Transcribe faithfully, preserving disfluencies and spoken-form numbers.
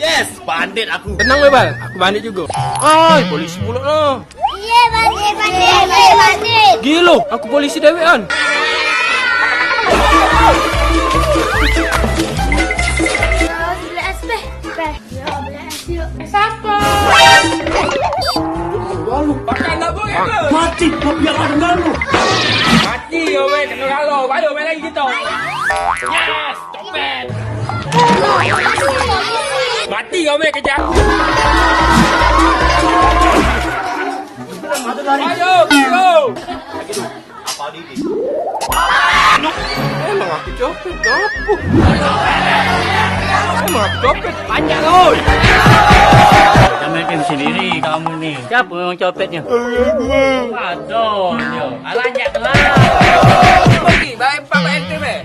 Yes, bandit aku. Tenang weh, Bal. Aku bandit juga. Ai, polisi pulak lah. Iye, bandit, bandit, iye, bandit. Gilo, aku polisi dewekan. Beli es teh. Teh. Yo, beli es yuk. Es apa? Mati, kau biar ada galo. Mati, yo, weh, kena galo. Ayo, main lagi kita. Yes, copet. Mati, yo, weh, kejar. Ayo, ayo. Apa ni? Emang aku copet, ngapo? Emang aku copet, panjang, oi. Jangan main sendiri kamu ni. Siapa memang copetnya? Aduh, yo. Alah, jak kelas. Pergi, bae, Pak, Pak R T, bae.